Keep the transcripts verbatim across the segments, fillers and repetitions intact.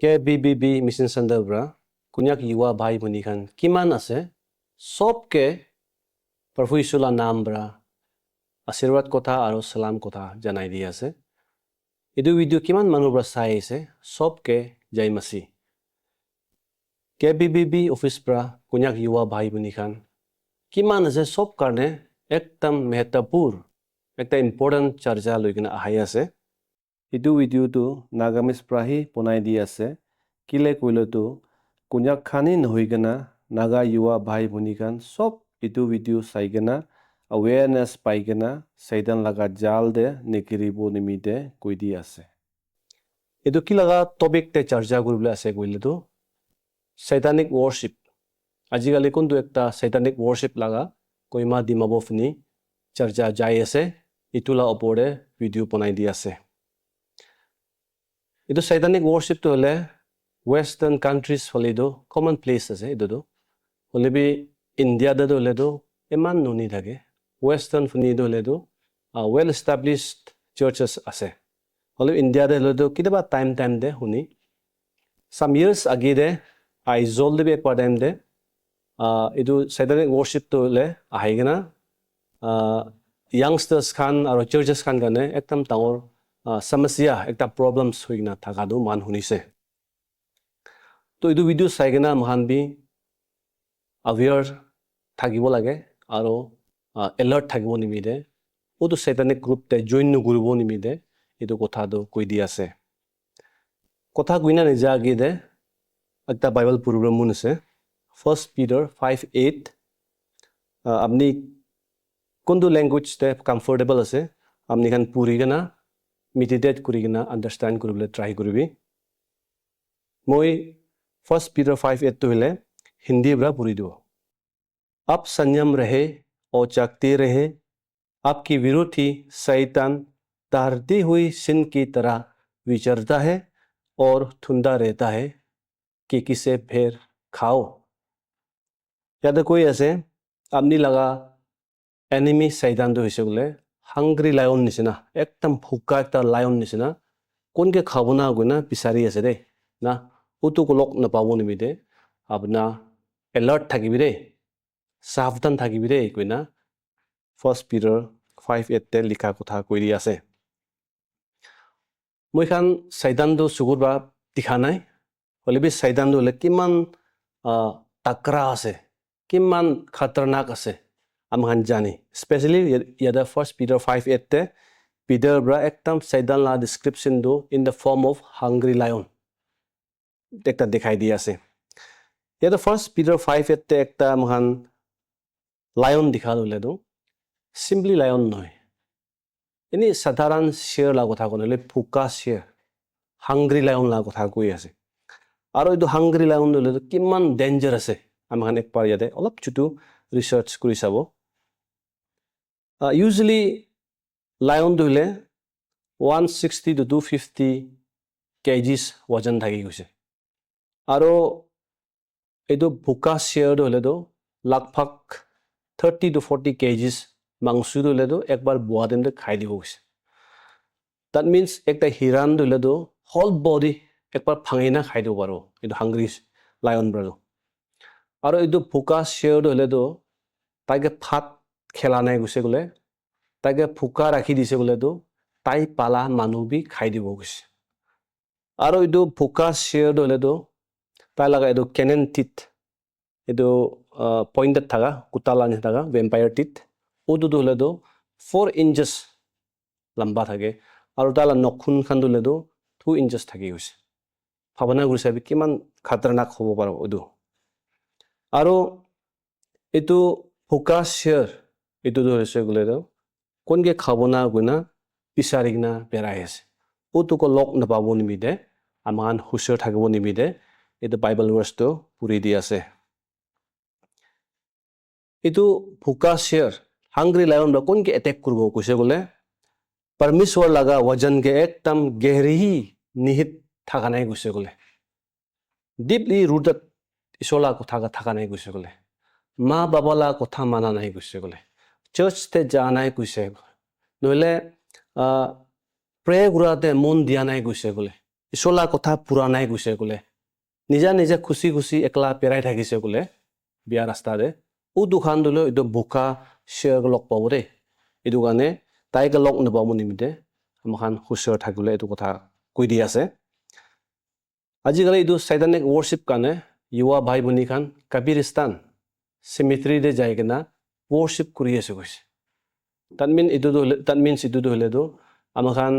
K B B B Mission Center pra Konyak yuva bhai bhoni khan kiman ase, sob ke Prabhu Yishu la naam pra asirwad kotha aro salam kotha janai di ase. Etu video kiman manu pra sai ase, sob ke Jai Masih. K B B B office pra Konyak yuva bhai bhoni khan kiman ase, sob karne ekdam mahatvapurn, ekta important charja loi kena ahai ase. Etu video tu Nagamese pra hi bonai di ase. Kile koile tu Konyak khan hi nohoi kena Naga yuva bhai bhoni khan sob etu video sai kena awareness pai kena Satan laga jal te nikiribo nimite koi di ase. Etu ki laga topic te charja kuribole ase koile tu satanic worship. Ajikali kuntu ekta satanic worship laga Kohima Dimapur phini charja jai ase, etu la opor te video bonai di ase. Etu satanic worship tu hole western countries phale tu common place ase etu tu. Hole bi India te tu hole tu eman noni thake. Western phini tu hole tu uh, well established churches ase. Hole India te hole tu kitiaba time time te huni. Some years age te Aizawl te bi ekbar time te uh, etu satanic worship tu hole ahi kena uh, youngsters khan aro churches khan karne ekdam dangor uh, samasya, ekta problems hoi kena thaka tu moikhan hunise. To etu video sai kena moikhan bi aware thakibo lage aro uh, alert thakibo nimite, utu satanic group te join nokuribo nimite etu kotha tu koi di ase. Kotha koina naja age te ekta Bible puribole mon ase. First Peter five eight. Uh, apni kuntu language te comfortable ase, apni khan puri kena meditate kuri kena understand kuribole try kuribi. Moi First Peter five eight tu hile Hindi pra puri dibo. आप संयम रहे और जागते रहे। आपके विरोधी शैतान दहाड़ती हुई सिंह की तरह विचरता है और ढूंढता रहता है कि किसे भेड़ खाओ। Yate koi ase, apni laga enemy Satan tu hoise koile hungry lion nisina, ekdam bhuka ekta lion nisina, kun ke khabo na koina bisari ase de na, utu ko log napabo nimite apna alert thakibi de, savdhan thakibi de koina First Peter five eight te likha kotha koi di ase. Moi khan Satan tu sukur pra dikha nai, hoile bi Satan tu hole kiman uh, takra ase, kiman khatarnak ase, ami khan jani. Especially yate First Peter five eight te Peter pra ekdam Satan la description tu in the form of hungry lion ekta dikhai di ase. Yate First Peter five eight te ekta ami khan lion dikha hole tu simply lion nohoi. Ini sadharan sher la kotha kone le bhuka sher, hungry lion la kotha koi ase. Aro etu hungry lion tu hole tu kiman danger ase, ami khan ekbar yate olop chutu research kuri sabo. Uh, usually lion tu hole one sixty to two fifty kgs wajan thaki goise. Aro etu bhuka sher tu hole tu lagbhag thirty to forty kgs mangsu tu hole tu ekbar bua time te khai dibo goise. That means ekta hiran tu hole tu whole body ekbar bhangi na khai dibo paro etu hungry lion pra tu. Aro etu bhuka sher tu hole tu tai ke bhat khela nai goise koile, tai ke bhuka rakhi dise koile tu tai pala manu bi khai dibo goise. Aro etu bhuka sher tu hole tu tai laga etu cannon teeth, etu uh, pointed thaka, kuta la nisina thaka, vampire teeth, utu tu hole tu four inches lamba thake. Aro tai la nokhun khan tu hole tu two inches thaki goise. Bhabana kuri sabi kiman khatarnak hobo paro etu. Aro etu bhuka sher, etu tu hoise koile tu kun ke khabo na koina bisari kena berai ase. Utu ko log napabo nimite ami khan husiar thakibo nimite etu Bible verse tu puri di ase. Etu bhuka sher, hungry lion pra kun ke attack kuribo koise koile, Parmeshwar laga wajan ke ekdam gehri hi nihit thaka nai koise koile, deeply rooted Ishwar la kotha ka thaka nai koise koile, ma baba la kotha mana nai koise koile, church te ja nai koise koile, nohole uh, pray kura te mon dia nai koise koile, Isor la kotha pura nai koise kole, nija nija khushi khushi ekla berai thakise kole, bia rasta te, utu khan tu lo etu bhuka sher log pabo de. Etu karne tai ke log napabo nimite, ama khan hushar thakibole etu kotha koi di ase. Ajikali etu satanic worship karne yuva bhai bhoni khan kabristan, cemetery te jai kena worship kuri ase koise. That mean etu tu hoile, that means etu tu hoile tu ama khan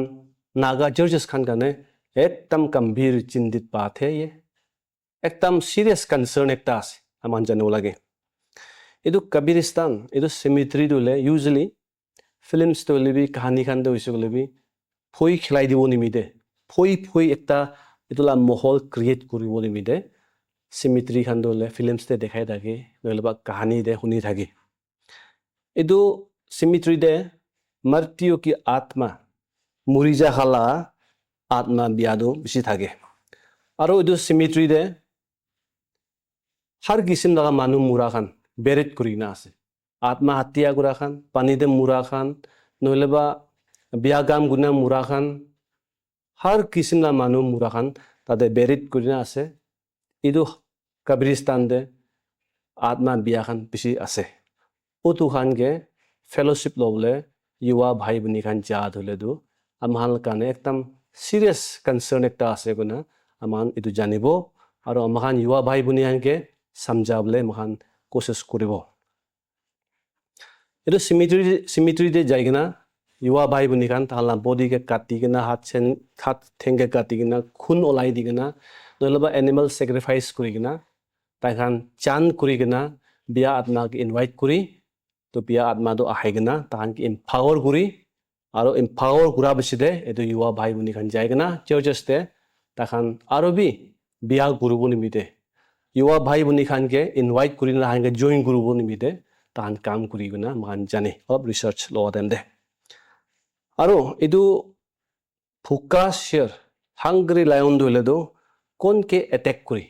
Naga churches khan karne ekdam gambhir chintit baat hai ye. Ekdam serious concern ekta ase, aman janibo lage. Etu kabristan, etu cemetery tu hoile usually films tu hoile bi, kahani khan tu hoise koile bi, phoi khilai dibo nimite, phoi phoi ekta etu la mohol create kuribo nimite cemetery khan tu hoile films te dekhai thake, nohole ba kahani te huni thake. Etu cemetery te martiyo ki atma, muri ja khala atma bia tu bishi thake. Aro etu cemetery te har kisim laga manu mura khan buried kuri kena ase. Atma hatya kura khan, pani te mura khan, nohole ba bia kam kurina mura khan, har kisim la manu mura khan tate buried kuri kena ase. Etu kabristan te atma bia khan bishi ase. Utu khan ke fellowship lobole yuva bhai bhoni khan ja thole tu ama khan la karne ekdam serious concern ekta ase koina ama khan etu janibo, aro ama khan yuva bhai bhoni khan ke samjhabole ama khan koshish kuribo. Etu cemetery, cemetery te jai kena yuva bhai bhoni khan tahan la body ke kati kena, hat sen, hat theng ke kati kena, khun olai di kena, nohole ba animal sacrifice kuri kena, tai khan chan kuri kena, bia atma ke invite kuri, to bia atma to ahai kena tahan ke empower kuri, aro empower kura bishi de etu yuva bhai bhoni khan jai kena churches te tai khan aro bi bia kuribo nimite, yuva bhai bhoni khan ke invite kuri na tahan ke join kuribo nimite tahan kam kuri kena moikhan jane, olop research lowa time te. Aro etu bhuka sher, hungry lion tu hoile tu kon ke attack kuri?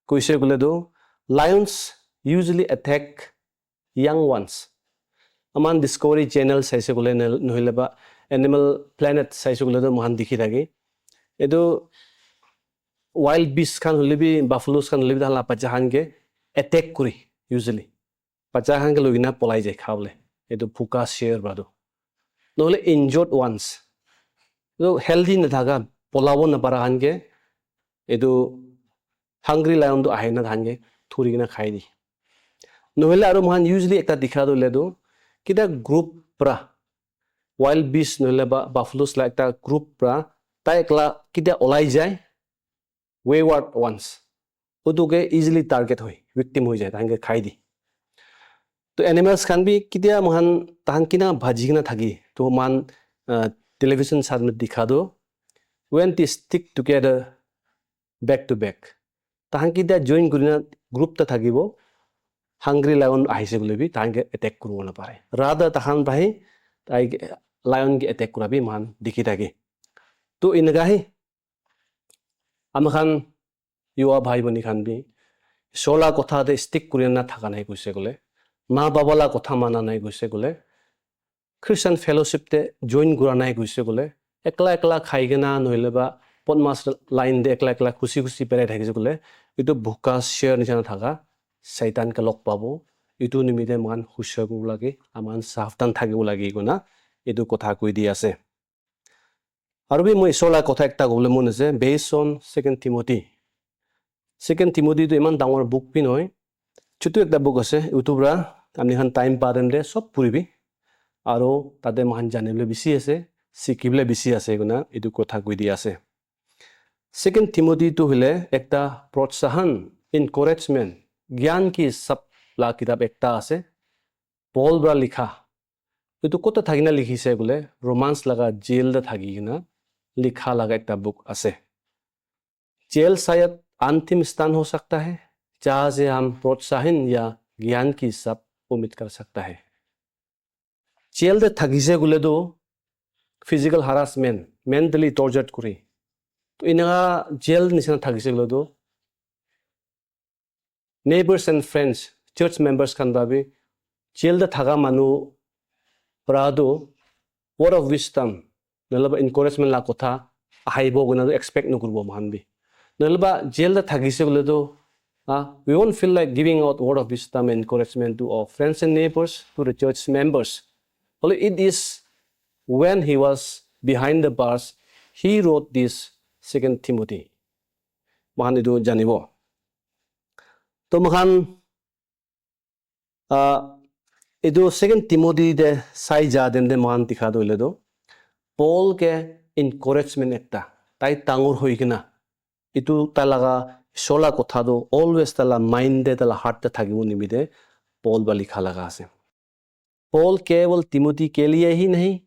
Koise koile tu, lions usually attack young ones. Aman Discovery Channel saise koile ne, nohole ba Animal Planet saise koile tu moikhan dikhi thake. Etu wild beast khan hole bi, buffalos khan hole bi, tahan la bacha khan ke attack kuri usually. Bacha khan ke loi kena polai jai khabole. Etu bhuka sher para tu. Nohole injured ones. Etu healthy nathaka, polabo napara khan ke, etu hungry lion tu ahi na tahan ke thuri kena khai di. Nohole aro moikhan usually ekta dikha tu hoile tu, kita group pra, wild beast nohole ba buffalos la ekta group pra, tai ekla kita olai jai, wayward ones. Utu ke easily target hoi, victim hoi jai, tahan ke khai di. To animals khan bi kitia moikhan tahan kina bhaji kena thaki. To moikhan, uh, television sat me dikha do. When they stick together back to back, tahan kitia join kurina group ta thakibo. Hungry lion ahise koile bi tahan ke attack kuribo na pare. Rather tahan bhai tai ke, lion ke attack kura bi moikhan dikhi thake. To eneka hi ama khan yuva bhai bhoni khan bi Isor la kotha te stick kuri na thaka nai koise koile, ma baba la kotha mana nai koise koile, Christian fellowship te join kura nai koise koile, ekla ekla khai kena nohole ba podmas line te ekla ekla khushi khushi berai thakise koile, etu bhuka sher nishina thaka Satan ke log pabo. Etu nimite moikhan hushar kuribo lage, aman savdhan thakibo lage koina etu kotha koi di ase. Aru bi moi Isor la kotha ekta kobole mon ase, based on Second Timothy. Second Timothy tu iman dangor book bi nohoi, chutu ekta book ase, utu pra ami khan time pa time te sob puribi. Aru tate moikhan janibole bishi ase, sikibole bishi ase koina etu kotha koi di ase. Second Timothy tu hoile ekta protsahan, encouragement, gyan ki sab la kitab ekta ase, Paul pra likha. Etu kota thakina likhise koile, Romans laga jail te thaki kena likha laga ekta book ase. Jail shayad antim sthan ho sakta hai, jahan se hum protsahan ya gyan ki sab umid kar sakta hai. Jail te thakise koile tu physical harassment, mentally tortured kuri. To eneka jail nisina thakise koile tu neighbors and friends, church members khan pra bi, jail te thaka manu pra tu word of wisdom, nalaba encouragement la kotha ahibo koina tu expect nokuribo moikhan bi. Nohole ba jail te thakise koile tu, ah, we won't feel like giving out word of wisdom and encouragement to our friends and neighbors, to the church members. Only it is when he was behind the bars, he wrote this Second Timothy. Moikhan etu janibo. To moikhan, ah, etu Second Timothy te sai ja den de moikhan dikha tu hoile tu, Paul ke encouragement ekta, tai dangor hoi kena, etu tai laga Isor la kotha tu always tai la mind te, tai la heart te thakibo nimite Paul ba likha laga ase. पौल केवल तिमोथी के लिए ही नहीं,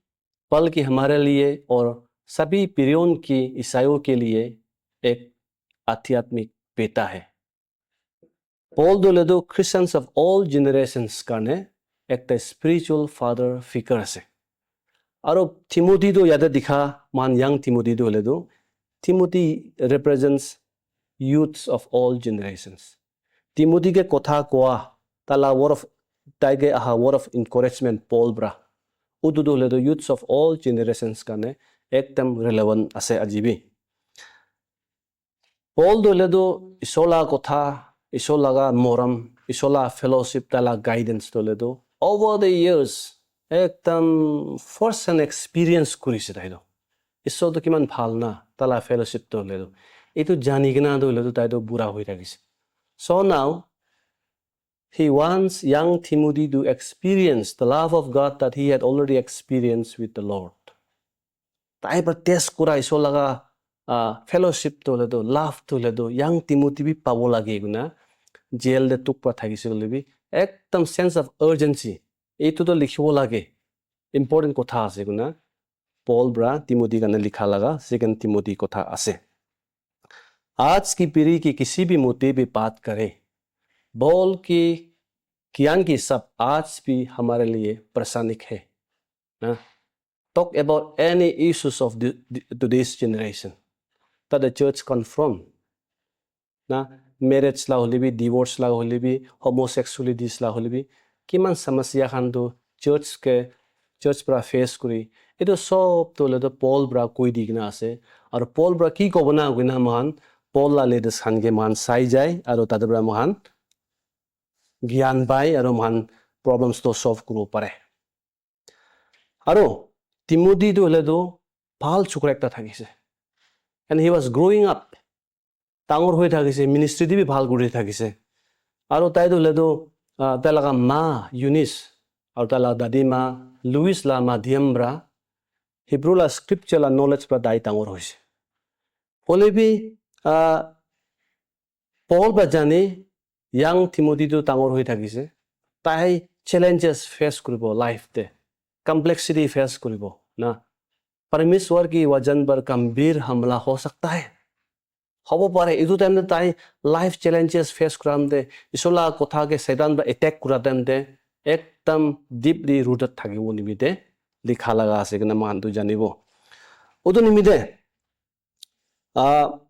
बल्कि हमारे लिए और सभी प्रियोन की ईसाइयों के लिए एक आध्यात्मिक पिता है। Paul tu hoile tu Christians of all generations karne ekta spiritual father figure ase. Aro Timothy tu yate dikha, moikhan young Timothy tu hoile tu, Timothy represents youths of all generations. Timothy ke kotha koa, tala word of, tai ke aha word of encouragement Paul bra. Utu tu hoile tu youths of all generations karne ekdam relevant ase aji bi. Paul tu hoile tu Isor la kotha, Isor laga morom, Isor la fellowship, tai la guidance tu hoile tu over the years ekdam first hand experience kurise tai tu. Isor tu kiman bhal na, tai la fellowship tu hoile tu. Etu jani kena tu hoile tu tai tu bura hoi thakise. So now, he wants young Timothy to experience the love of God that he had already experienced with the Lord. Tai pra test kura Isor laga, ah, fellowship tu hoile tu, love tu hoile tu, young Timothy bi pabo lage koina, jail te tuk pra thakise koile bi, ekdam sense of urgency. Etu tu likhibo lage, important kotha ase koina, Paul pra Timothy karne likha laga Second Timothy kotha ase. आज की पीढ़ी की किसी भी मुद्दे पे बात करें, बोल की ज्ञान की सब आज भी हमारे लिए प्रासंगिक है ना। Talk about any issues of the, the, today's generation that the church confront. Na, marriage la hoile bi, divorce la hoile bi, homosexualities la hoile bi, kiman samasya khan tu church ke, church pra face kuri. Etu sob tu hoile tu Paul pra koi di kena ase. Aru Paul pra ki kobo na koina moikhan Paul la letters khan ke moikhan sai jai, aru tate pra moikhan gyan pai, aru moikhan problems to solve kuribo pare. Aru Timothy tu hoile tu bhal chukra ekta thakise. And he was growing up. Dangor hoi thakise, ministry te bi bhal kuri thakise. Aru tai tu hoile tu, ah, tai laga ma Eunice, aru tai laga dadi ma Lois la madhyam pra, Hebrew la scripture la knowledge pra tai dangor hoise. Hoile bi, ah, Paul pra jani young Timothy tu dangor hoi thakise. Tai challenges face kuribo life te. Complexity face kuribo na. परमेश्वर की वचन पर गंभीर हमला हो सकता है. Hobo pare, etu time te tai life challenges face kuram te, Isor la kotha ke Satan pra attack kura time te, ekdam deeply rooted thakibo nimite likha laga ase koina moikhan tu janibo. Utu nimite, ah,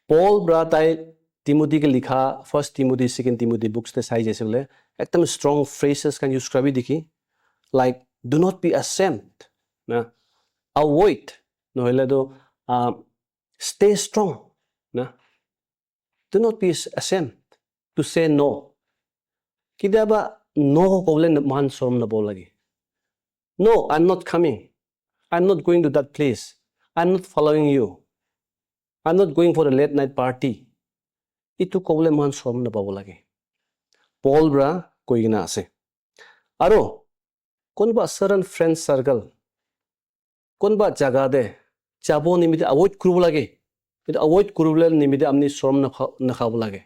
Paul pra tai Timothy ke likha, First Timothy, Second Timothy books te sai jaise koile, ekdam strong phrases khan use kura bi dikhi, like, do not be ashamed, na, avoid, nohole tu, ah, stay strong, na, do not be ashamed to say no. Ketiaba no kobole moikhan sorom nabo lage. No, I'm not coming. I'm not going to that place. I'm not following you. I'm not going for a late night party. Itu kobole moikhan sorom nabo lage. Paul pra koi kena ase. Aro konoba certain friend circle, konoba jaga te jabo nimite avoid kuribo lage. Etu avoid kuribole nimite apni sorom nakha-, nakhabo lage.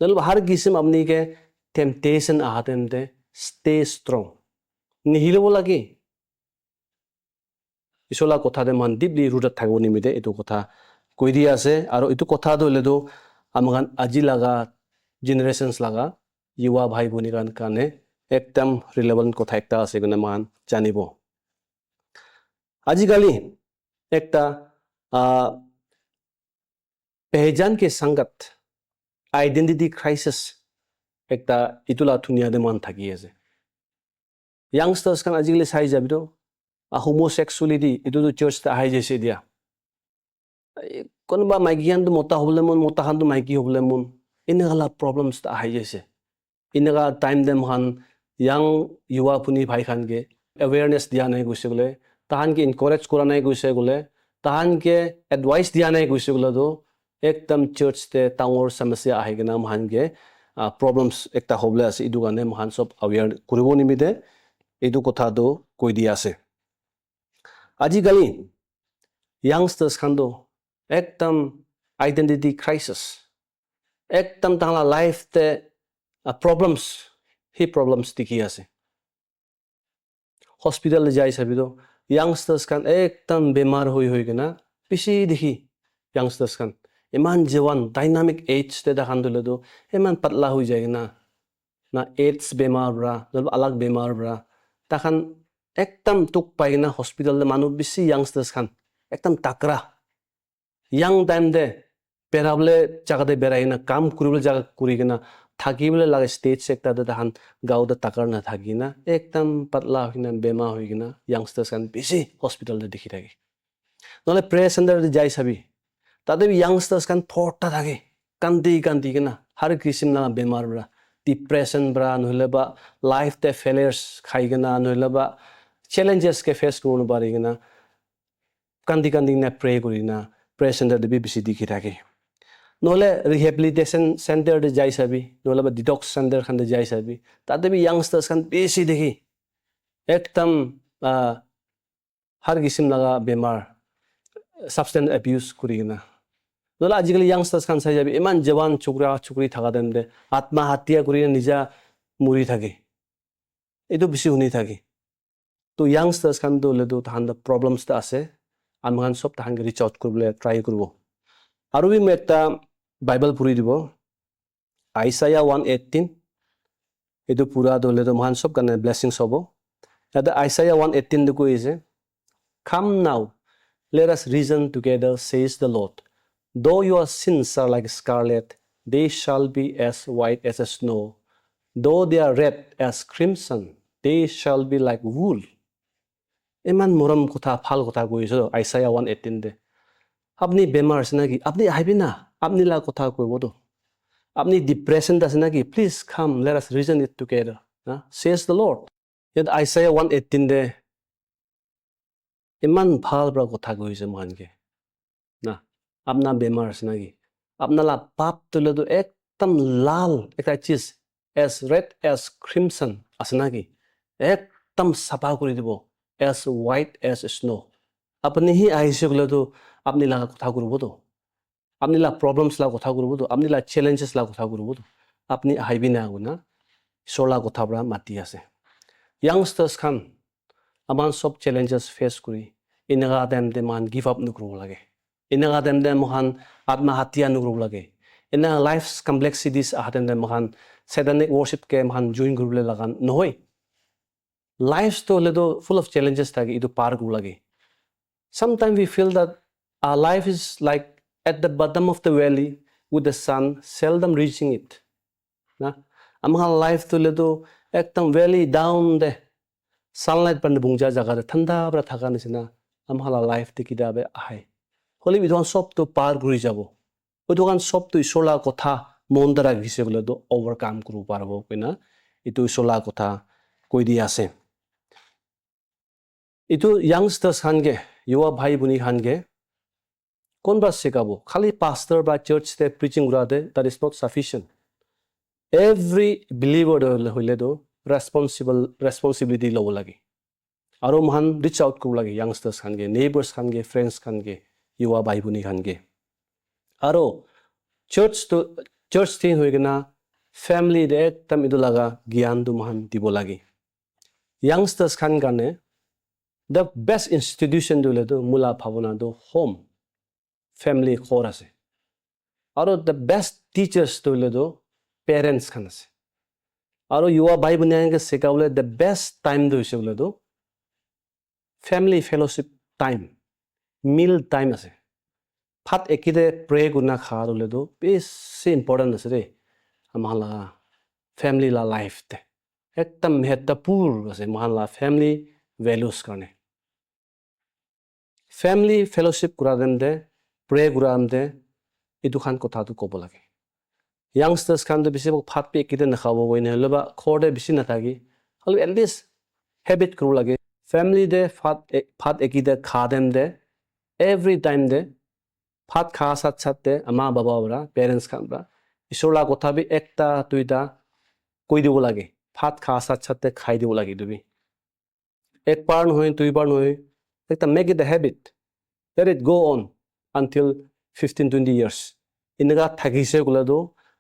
Nahole har kisim apni ke temptation aha time te stay strong. Nihilibo lage. Isor la kotha te moikhan deeply rooted thakibo nimite etu kotha koi di ase. Aro etu kotha tu hoile tu ami khan aji laga generations laga yuva bhai bhoni khan karne ekdam relevant kotha ekta ase koina moikhan janibo. Ajikali ekta, ah, pehejan ke sangat, identity crisis ekta etu la dunia te moikhan thaki ase. Youngsters khan ajikali sai jabi tu, ah, homosexuality, etu tu church te ahai jaise dia. Konoba maiki khan tu mota hobole mon, mota khan tu maiki hobole mon. Eneka la problems ta ahi jaise. Eneka time te moikhan young yuva puni bhai khan ke awareness dia nai koise kole, tahan ke encourage kura nai koise kole, tahan ke advice dia nai koise kole tu ekdam church te dangor samasya ahi kena moikhan ke ah, problems ekta hobole ase. Etu karne moikhan sob aware kuribo nimite etu kotha tu koi dia ase. Ajikali youngsters khan tu ekdam identity crisis, ekdam tangla life te ah, problems, hi problems dikhi ase. Hospital te jai sabi tu youngsters khan ekdam bemar hoi hoi kena bishi dikhi. Youngsters khan iman jawan dynamic age te takhan tu le tu iman patla hoi jai kena na AIDS bemar bra na alag bemar bra takhan ekdam tuk pai kena hospital te manu bishi youngsters khan ekdam takra young time te berabole jaga te berai kena kam kuribole jaga kuri kena thakibole laga stage ekta te takhan gao te takar na thaki kena ekdam patla hoi kena bemar hoi kena youngsters khan bishi hospital te dikhi thake. Nohole prayer center te jai sabi, tate bi youngsters khan phorta thake, kandi kandi kena har kisim laga bemar bra, depression bra, nohole ba life te failures khai kena, nohole ba challenges ke face kuribole pari kena kandi kandi kena pray kuri kena prayer center te bi bishi dikhi thake. Nohole rehabilitation center te jai sabi, nohole ba detox center khan te jai sabi, tate bi youngsters khan bishi dikhi ekdam ah, har kisim laga bemar, substance abuse kuri kena. Nohole ajikali youngsters khan sai jabi iman jawan chukra chukri thaka time te atma hatia kuri kena nija muri thake. Etu bishi huni thake. To youngsters khan tu le tu tahan ta problems ta ase. Ami khan sob tahan ke reach out kuribole try kuribo. Aru bi moi ekta Bible puri dibo. Isaiah one eighteen. Etu pura tu le tu moikhan sob karne blessings hobo. Yate Isaiah one eighteen tu koi ase, "Come now, let us reason together, says the Lord. Though your sins are like scarlet, they shall be as white as snow. Though they are red as crimson, they shall be like wool." Iman morom kotha, bhal kotha koi ase Isaiah one eighteen te. "Apni bemar ase naki? Apni ahibi na, apni la kotha koibo to. Apni depression ase naki? Please come, let us reason it together, na? Says the Lord." Yat Isaiah one eighteen te iman bhal pra kotha koi ase moikhan ke. Na, apna bemar ase naki? Apna la pap tu le tu ekdam lal, ekta cheez, as red as crimson ase naki? Ekdam sapa kuri dibo, as white as snow. Apni hi ahise koile tu apni laga kotha kuribo to. Apni la problems la kotha kuribo to, apni la challenges la kotha kuribo to. Apni ahibi na koina Isor la kotha pra mati ase. Youngsters khan, aman sob challenges face kuri, enaka time te moikhan give up nukuribo lage. Enaka time te moikhan atma hatia nukuribo lage. Enaka life's complexities aha time te moikhan satanic worship ke moikhan join kuribole laga nohoi. Life to hoile to full of challenges thake, etu par kuribo lage. Sometimes we feel that our life is like at the bottom of the valley with the sun seldom reaching it. Na, ama khan life tu le tu ekdam valley down te sunlight pani bungja jaga te thanda pra thaka nishina ama khan la life te kita be ahai. Hoile bi etu khan sob tu par kuri jabo. Etu khan sob tu Isor la kotha mon te rakhise koile tu overcome kuribo paribo koina etu Isor la kotha koi di ase. Etu youngsters khan ke, yuva bhai buni khan ke, kon pra sikabo? Khali pastor ba church te preaching kura te, that is not sufficient. Every believer tu hoile tu responsible, responsibility lobo lage. Aro moikhan reach out kuribo lage youngsters khan ke, neighbors khan ke, friends khan ke, yuva bhai buni khan ke. Aro church tu, church te hoi kena family te ekdam etu laga gyan tu moikhan dibo lage. Youngsters khan karne the best institution tu hoile tu mula bhabona tu home, family ghor ase. Aro the best teachers tu hoile tu parents khan ase. Aro yuva bhai buni khan ke sikabole the best time tu hoise koile tu family fellowship time, meal time ase. Bhat ekite pray kurina kha hoile tu bishi important ase de. Ama khan la family la life te ekdam mahatvapurn ase moikhan la family values karne. Family fellowship kura time te pray kura amte etu khan kotha tu kobo lage. Youngsters khan tu bisi bhag bhat bi ekita nakhabo koi na, hoile ba ghor te bisi nathaki, hoile at least habit kuribo lage. Family te bhat e- bhat ekita kha time te, every time te bhat kha sat sat te ama baba para, parents khan para Isor la kotha bi ekta duita koi dibo lage. Bhat kha sat sat te khai dibo lage etu bi. Ek bar nohoi, dui bar nohoi, ekta make it a habit. Let it go on until fifteen, twenty years. Eneka thakise koile tu,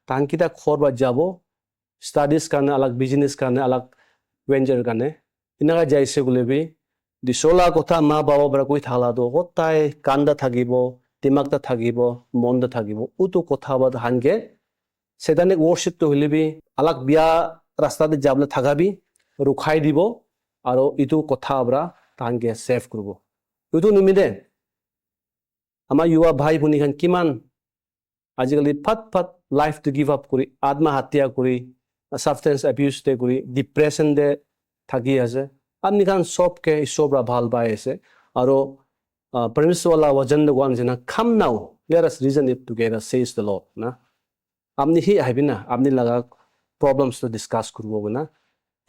tahan kita ghor para jabo, studies karne alag, business karne alag, venture karne. Eneka jaise koile bi, Isor la kotha ma baba para koi thakla tu, hodai kan ta thakibo, dimag ta thakibo, mon ta thakibo. Utu kotha ba tahan ke satanic worship tu hoile bi, alag bia rasta te jabole thaka bi rukhai dibo, aro itu kotha para tahan ke save kuribo. Itu nimite ama yuwa bhai bhoni khan kiman ajikali phat phat life to give up kuri, atma hatya kuri, substance abuse te kuri, depression te thaki ase. Apni khan sob ke Isor para bhal pai ase. Aro uh, Parmeshwar la wajan de gwan jena, "Come now, let us reason it together, says the Lord." Na? Apni hi ahibi na, apni laga problems to discuss kuribo na.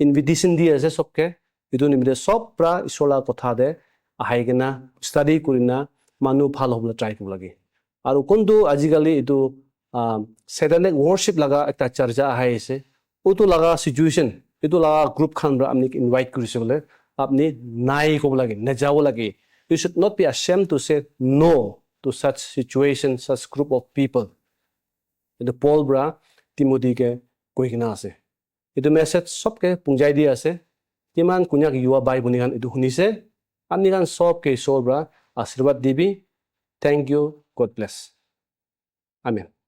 Invitation di ase sob ke, itu nimite sob pra Isor la kotha de ahai kena study kurina manu bhal hobole try kuribo lage. Aru kuntu ajikali itu uh, satanic worship laga ekta charcha ahai ase. Utu laga situation, itu laga group khan pra apni invite kurise bole, apni nai kobo lage, najabo lage. You should not be ashamed to say no to such situation, such group of people. Itu Paul pra Timothy ke koi kena ase. Itu message sob ke punjai di ase. Kiman kunyak yuwa bhai bhoni khan itu hunise. Apni khan sob ke Isor pra asirwad dibi. Thank you. God bless. Amen.